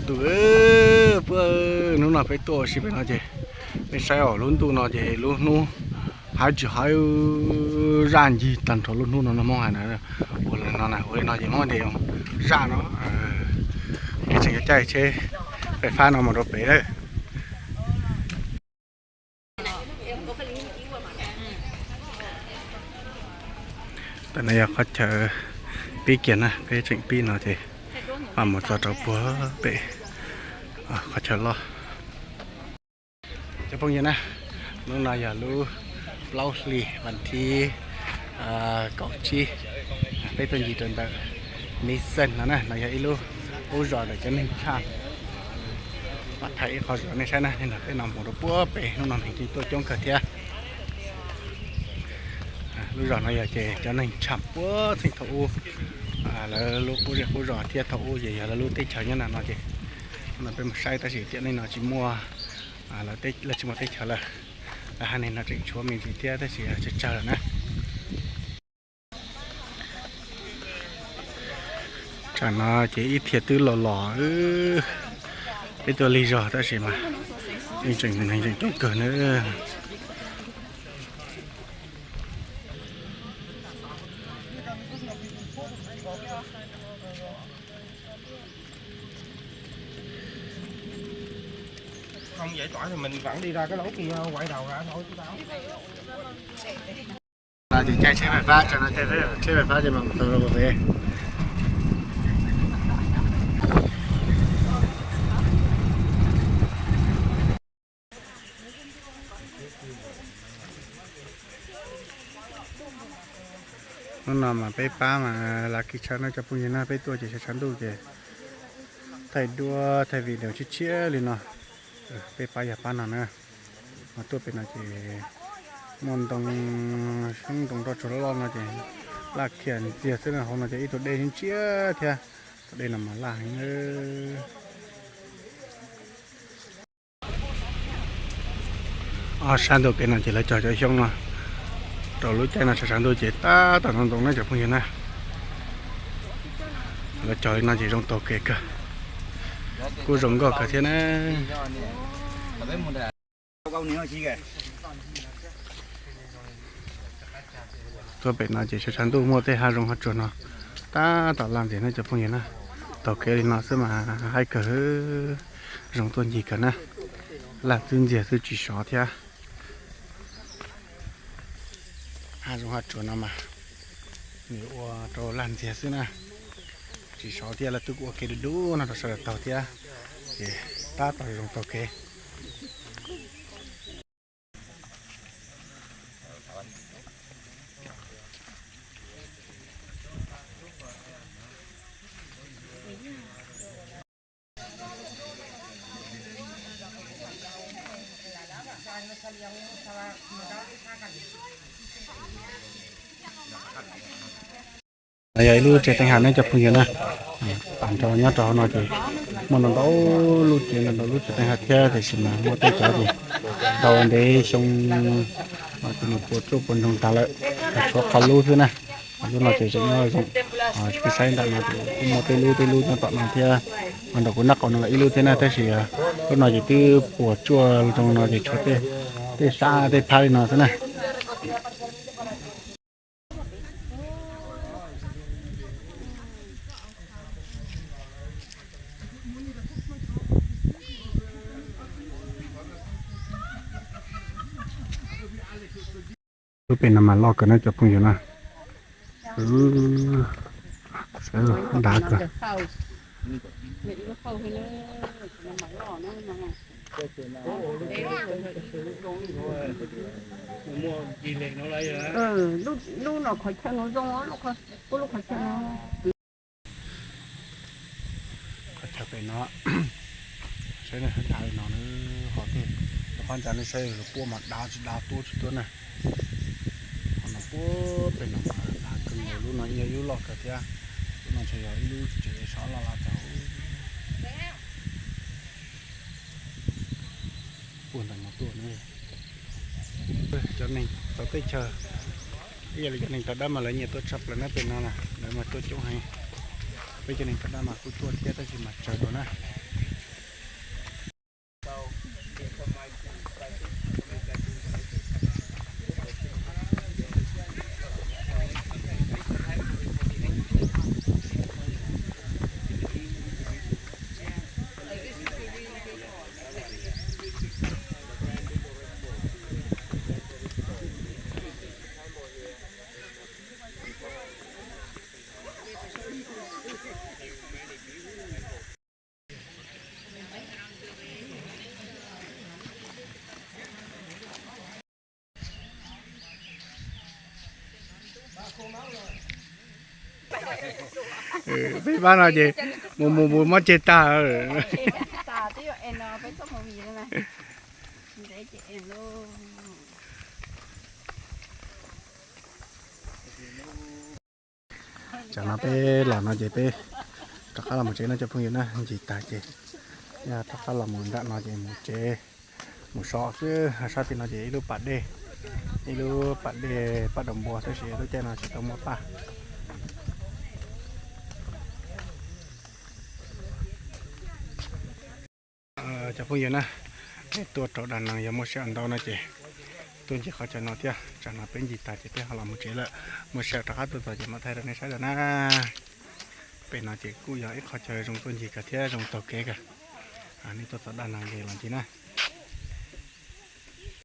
Tus, puag hnub no peb tuaj ua si pem no ces, nej saib os, lub ntuj no ces lub hnub haib tsis haib, zaj ncig tag nrho lub hnub no no Hmoob hais na. Ua li no na, ua li no ces Hmoob tias zaj no. Peb tseem yuav caij tsheb fais fab no mus rau pem lawm. Tam no yog qhov chaw pib kiag na, peb tseem pib no ces mam mus txog rau puag pem qhov chaw loj. Cov phooj ywg na, hnub no yog lub plaub hlis vas thib kaum tsib, peb tuaj ncig rau ntawm Nixon no na, no yog ib lub qub zos ntawm cov neeg tshaj. Mam thaij ib qho zos nej saib na, nej nrog peb no mus rau puag pem, hnub no neeg tuaj coob kawg thiab. Lub zos no yog ces cov neeg tshaj puag txheej thaum ub, lawv lub qub zej qub zos thiab thaum ub ces yog lawv lub teb chaws nyob na no ces, no peb mus saib tab sis tiam neej no tsis muaj, lawv tsis muaj teb chaws lawm. Lawv haiv neeg no tseem tshuav me ntsis thiab tab sis tsawg tsawg lawm na. Tsam no ces ib thiaj twb los los, peb tuaj lig zog tab sis mas yeej tseem neeg tseem coob kawg na. Không giải tỏa thì mình vẫn đi ra cái lối kia quay đầu ra thôi chứ sao. Ces caij tsheb fais fab, tsam no caij tsheb fais fab ces mam mus tau rau pem. Hnub no mas peb pab mas lucky tsawv no cov phooj ywg na, peb tuaj ces sawv tshav ntuj ces thaij duab thaij video tshiab tshiab li no. Peb pab yog pab no na, mas tuaj pem no ces muaj ntoo, xyoob ntoo roj tsuag loj loj no ces laj khiav ntxiag xwb na, hauv no ces ib tug dej ntsiab thiab, tus dej no mas laj heev. Ob sab ntuj kev no ces lawv cog cov xyoob no rau lub caij no sawv tshav ntuj ces tab tom ntoo ntoo na cov phooj ywg na. Lawv cog li no ces zoo taug kev kawg, kuj zoo nkauj kawg thiab na. Tuaj pem no ces sawv tshav ntuj muaj tej hav zoov hav tsuag no tab tom laj ntxiag na cov phooj ywg na. Taug kev li no xwb mas haib kawg, zoo tuaj ncig kawg na. Laj xwb ntxiag xwb tsis sov thiab. Hav zoov hav tsuag no mas nws ua rau laj ntxiag xwb na, tsis sov thiab. Lawv twb ua kev dub dub no rau sawv daws taug thiab, ces tab tom zoo taug kev. Yog ib lub tsev teev hawm ne cov phooj ywg na. Tag nrho nyob rau hauv no ces muaj ntau ntau lub tsev, ntau ntau lub tsev teev hawm thiab, tiam sis mas muaj tej cov ces tau ntev xyoo ces nws puas tsuaj puas ntsoog tas lawm, tshuav qhov lub xwb na. Lub no ces tseem nyob zoo, peb saib ntawm no ces kuj muaj tej lub tej lub nyob tom no thiab, nram kuv nraub qaum no los ib lub thiab na, tab sis lub no ces twb puas tsuaj zoo no ces tshuav tej sab tej phab li no xwb na. Lub pem no mas loj kawg na cov phooj ywg na. Sawv dav kawg. Lub no qhov chaw no zoo, lub qhov chaw no. Qhov chaw pem no, saib dav li no na, ho tej qhov ntxa nej saib puab mas dav tsis dav tuab tsis tuab na. Qhov no puab pem no mas dav kawg nkaus, lub no yog ib lub loj kawg thiab. Lub no ntshe yog ib lub tsev sab loj loj tau. Puag ntawm no tuaj na, cov neeg txawv teb chaws, ib yam li cov neeg tau dab mas lawv nyiam tuaj tshaj plaws na pem no na, lawv mas tuaj coob heev. Peb cov neeg tau dab mas kuj tuaj thiab tab sis mas tsawg dua na. Peb pab no ces mus mus mus mob ceg tag. Tsam no peb los no ces peb rov qab los mus tsev no cov phooj ywg na, ncig tag ces yog rov qab los mus nram no ces mus tsev, mus so xwb. Sab tim no ces ib lub pas dej, ib lub pas dej paj dau npua tab sis lub caij no tsis tau muaj paj. Cov phooj ywg na, nej tuaj rau Dab Neeg yog muaj sij hawm ntau no ces tuaj ncig qhov chaw no thiab. Tsam no peb ncig tag ces peb ho los mus tsev lawm, muaj sij hawm rov qab tuaj txog ces mam thaij rau nej saib dua na. Pem no ces kuj yog ib qhov chaw zoo tuaj ncig kawg thiab zoo taug kev kawg. Nej tuaj txog Dab Neeg ces los ncig na.